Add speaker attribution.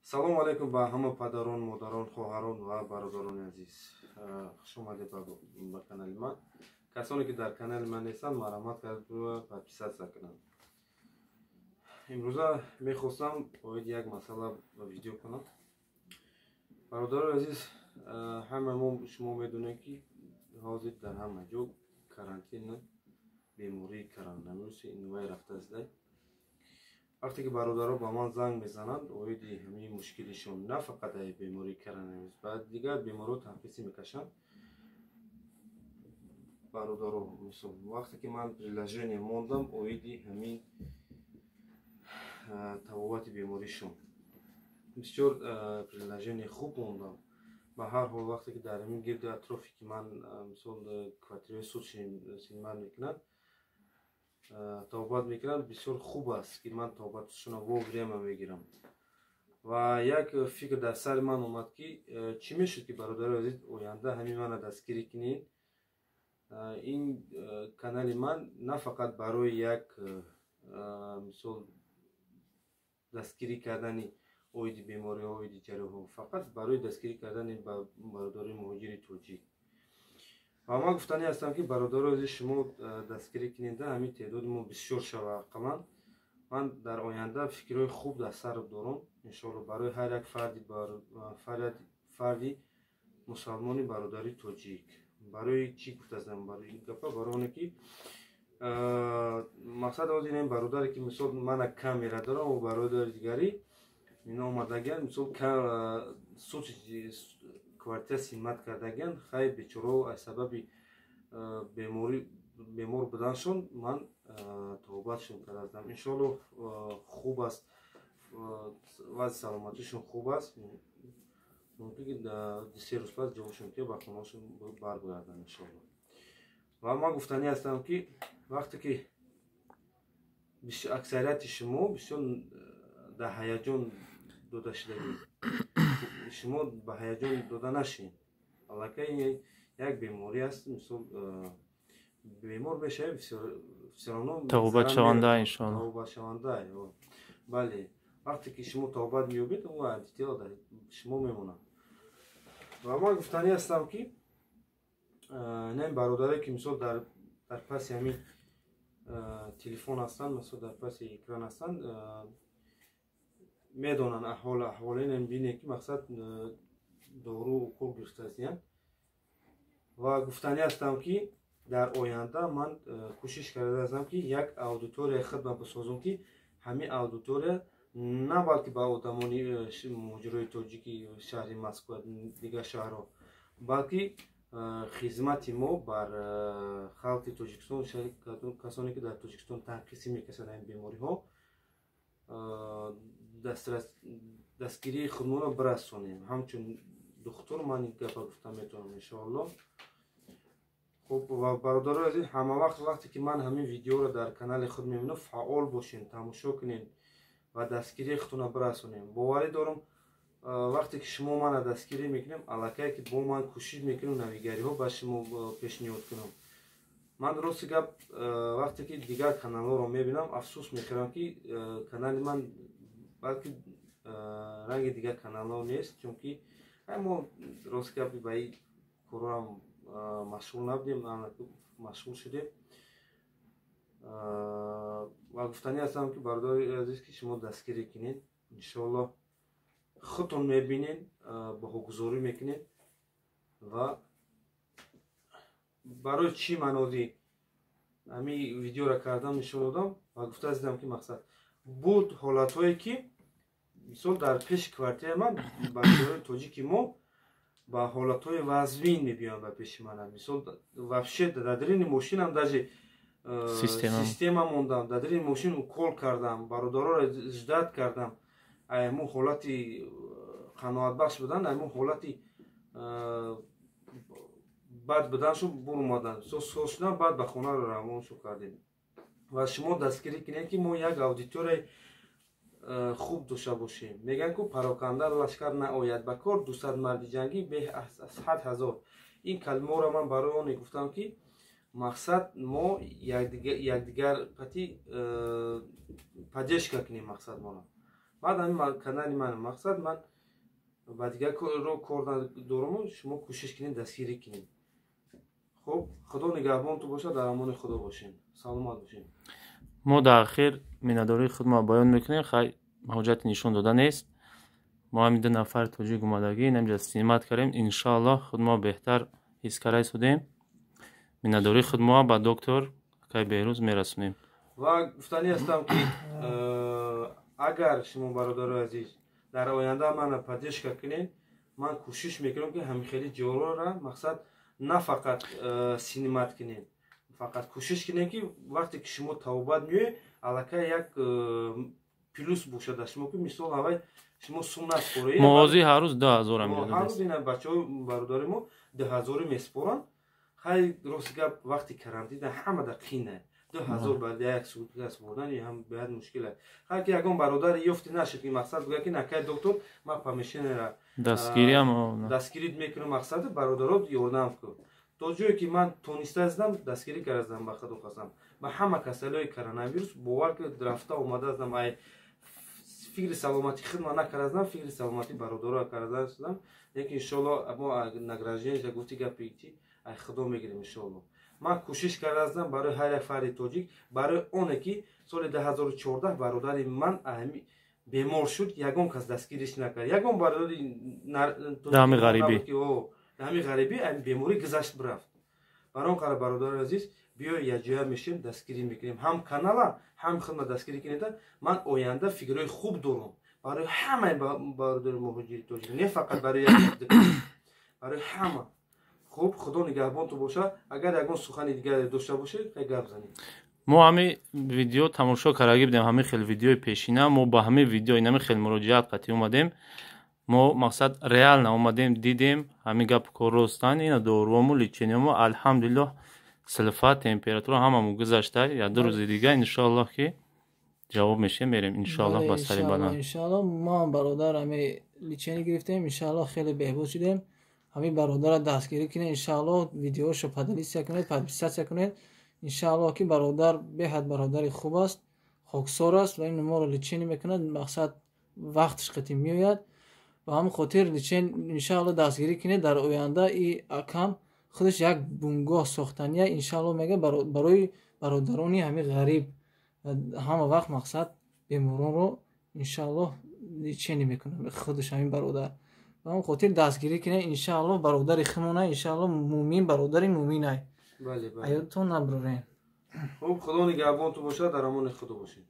Speaker 1: Салому алайкум ба ҳама падарон, модарон, хоҳарон ва бародарони азиз. Хуш омадед ба канали ман. Касоне ки дар канали ман нестанд, марҳамат карда подписаться кунанд. Имрӯза мехостам оиди як масъала видео кунам. Бародарони азиз, ҳама мо шумо медонем, ки ҳозир дар ҳама ҷо карантин, бемории коронавируси инвай рафтааст. Вақте ки бародаро ба ман занг мезананд оиди ҳамин мушкилишон, на фақат ай бемории коронавирус, ба дигар бемориҳо танқисӣ мекашанд бародаро. Мисол, вақте ки ман приложение мондам оиди ҳамин табобати беморишон, бисёр приложение хуб мондам. Ба ҳар ҳол, вақте ки дар ҳамин гирду атрофе ки ман, мисол, квартираи суд снимать мекунанд, табобат мекунанд, бисёр хуб аст, ки ман табобатшона вовремя мегирам. Ва як фикр дар сари ман омад, ки чӣ мешуд, ки, бародари азиз, оянда ҳамин мана дастгирӣ кунед. Ин канали ман на фақат барои як, мисол, дастгирӣ кардани оиди бемориҳо, оиди ҷарроҳҳо, фақат барои дастгирӣ кардани бародарои муҳоҷири тоҷик. Ва ман гуфтанӣ ҳастам, ки, бародарои азиз, шумо дастгирӣ кунеда, ҳамин теъдоди мо бисёр шава. Ақаллан ман дар оянда фикрҳои хуб дар сар дорам, иншоалло, барои ҳар як фарди мусалмони бародари тоҷик. Барои чӣ гуфтаастам барои ин гапа? Барои оне ки мақсад ҳозир ин бародаре ки, мисол, мана камера дорам ва бародари дигарӣ ино омадагиан, мисол, суд квартира снимать кардагиан. Хай, бечорао аз сабаби беморӣ, бемор буданшон ман табобатшон кардаастам. Иншоалло, хуб аст, вазъи саломатишон хуб аст. Мумкин ки 2-3 рӯз пас ҷавобшон ки ба хонаашон баргарданд, иншоалло. Ва ман гуфтанӣ ҳастам, ки вақте ки аксарияти шумо бисёр дар ҳаяҷон дода шудагӣ, шумо ба ҳаяҷон дода нашед. Аллакай як беморӣ аст, мисол, бемор мешавед, всё равно.
Speaker 2: Табобатшаванда, иншоалло.
Speaker 1: Табобатшаванда, бале. Вақте ки шумо табобат меёбед, он антитела дар шумо мемонад. Ва ман гуфтанӣ ҳастам, ки не бародаре ки, мисол, дар паси ҳамин телефон ҳастанд, мисол, дар паси экран ҳастанд, медонанд аҳвол аҳволинам. Бинед, ки мақсад дору укол гирифтаастиянд. Ва гуфтанӣ ҳастам, ки дар оянда ман кӯшиш кардаастам, ки як аудиторияи хидмат бисозам, ки ҳамин аудитория на балки ба одамони муҳоҷирои тоҷики шаҳри Москва, дигар шаҳрҳо, балки хизмати мо бар халқи Тоҷикистон, касоне ки дар Тоҷикистон танқисӣ мекашанд ин бемориҳо, дастгирии худмонро бирасонем. Ҳамчун духтур ман ин гапа гуфта метавонам, иншоалло. Хуб, ва бародарои азиз, ҳама вақт, вақте ки ман ҳамин видеоро дар канали худ мебинам, фаъол бошем, тамошо кунем ва дастгирии худтонро бирасонем. Боварӣ дорам, вақте ки шумо мана дастгирӣ мекунем, аллакай ки бо ман кӯшиш мекунем навигариҳо ба шумо пешниҳод кунам. Ман, рости гап, вақте ки дигар каналҳоро мебинам, афсӯс мехӯрам, ки канали ман балки ранги дигар каналҳо нест, чунки мо, рости гап, ба ин корҳоам машғул набудем, машғул шудем. Ва гуфтанӣ ҳастам, ки, бародари азиз, ки шумо дастгирӣ кунед, иншоалло, худтон мебинед, баҳогузорӣ мекунед. Ва барои чӣ ман ози ҳамин видеоро кардам, нишон додам ва гуфта зидам, ки мақсад буд ҳолатҳое ки, мисол, дар пеши квартираи ман бародарои тоҷики мо ба ҳолатҳои вазнин мебиёянд ба пеши мана. Мисол, вообще дар дарини мошинам даже система мондам, дар дарини мошин укол кардам, бародароро ждать кардам. Айму ҳолати қаноатбахш будан, айму ҳолати бад буданшон буромадан, соз шудан, баъд ба хонаро равоншо кардем. Ва шумо дастгирӣ кунед, ки мо як аудиторияи хуб дошта бошем. Мегӯянд ку: «Пароканда лашкар наояд ба кор, 200 марди ҷангӣ беҳ аз 100 000». Ин калимаро ман барои оне гуфтам, ки мақсад мо якдигар қати поддержка кунем. Мақсад мона Баъд ҳамин канали ман мақсад ман ба дигар ро кор надорам, шумо кӯшиш кунед, дастгирӣ кунед. Хуб, Худо нигаҳбонту бошад, дар амони Худо бошем, саломат бошем.
Speaker 2: Мо дар ахир миннатдории худро баён мекунем. Хай, ҳоҷати нишон дода нест. Мо ҳамин ду нафар тоҷик омадагӣ инамҷа снимать кардем. Иншоаллоҳ, худмо беҳтар ҳис карда истодем. Миннатдории худмо ба доктор акай Беҳрӯз мерасонем.
Speaker 1: Ва гуфтанӣ ҳастам, ки агар шумо, бародарои азиз, дар оянда мана поддержка кунед, ман кӯшиш мекунам, ки ҳамихели ҷорора мақсад на фақат снимать кунем, фақат кӯшиш кунем, ки вақте ки шумо тавбат меоед, аллакай як плюс бошад дар шумо, ки мисол ҳавай шумо сум наспоред.
Speaker 2: Мо ҳозир ҳар рӯз 2000.
Speaker 1: Ҳар рӯз ина бачаҳо, бародари мо 2000 меспоранд. Хай, рости гап, вақти карантина ҳама да қина, 2000 ба як сутка спордан ҳам бояд мушкил аст. Хай, ки ягон бародари ёфти нашид, ки мақсад буга, ки накай доктор, ман помещение ра
Speaker 2: дастгириам
Speaker 1: дастгирит мекунам, мақсади бародарот ёрдам кун. То ҷое ки ман тониста аздам, дастгирӣ кардаздам. Ба Худо қасам, ба ҳама касалиҳои коронавирус, бовар ки, рафта омадаздам. Ай фикри саломатӣ хидма накардаздам, фикри саломатӣ бародаро кардаздам. Лекин иншоалло, мо награждение гуфти гапи чи ай Худо мегирем, иншоалло. Ман кӯшиш кардаздам барои ҳар як фарди тоҷик, барои оне ки соли 2014 бародари ман бемор шуд, ягон кас дастгириш накард, ягон бародари
Speaker 2: ҳами ғарибӣ.
Speaker 1: Ҳами ғарибӣ беморӣ гузашт, бирафт. Барои он қадр, бародари азиз, биё, якҷоя мешем, дастгирӣ мекунем, ҳам канала, ҳам хидмат дастгирӣ кунед. Ман оянда фикрҳои хуб дорам барои ҳамаи бародари муҳоҷири тоҷик, не фақат барои, барои ҳама. Хуб, Худо нигаҳбонту бошад. Агар ягон сухани дигаре дошта бошед, хай, гап занед.
Speaker 2: Мо ҳами видео тамошо кардаги будем, ҳамин хел видеои пешина. Мо ба ҳамин видео инами хел муроҷиат қатъӣ омадем. Мо мақсад реально омадем, дидем, ҳамин гапу кор ростан. Ина доруому, лечение мо, алҳамдулиллоҳ, силфа, температура ҳамамо гузашта. Як ду рӯзи дига, иншоаллоҳ, ки ҷавоб мешем, мерем, иншоаллоҳ, ба сари баланд.
Speaker 3: Иншоаллоҳ, мо бародар ҳами лечение гирифтем, иншоаллоҳ, хеле беҳбуд шудем. Ҳамин бародарро дастгирӣ кунед, иншоаллоҳ, видеошо поделиться кунед, подписаться кунед. Иншоаллоҳ, ки бародар беҳад бародари хуб аст, хоксор аст ва ин моро лечение мекунад, мақсад вақташ қатӣ меояд. Ба ҳамин хотир иншоаллоҳ дастгирӣ кунед. Дар оянда и акам худаш як бунгоҳ сохтания, иншоаллоҳ, мега барои бародарони ҳамин ғариб ҳама вақт мақсад беморонро иншоаллоҳ лечение мекунад худаш ҳамин бародар. Ба ҳамин хотир дастгирӣ кунед, иншоаллоҳ, бародари химона, иншоаллоҳ, мӯмин бародари мӯминай. Аёдтон набурен.
Speaker 1: Хуб, Худо нигаҳбонту бошад, дар амони Худо бошед.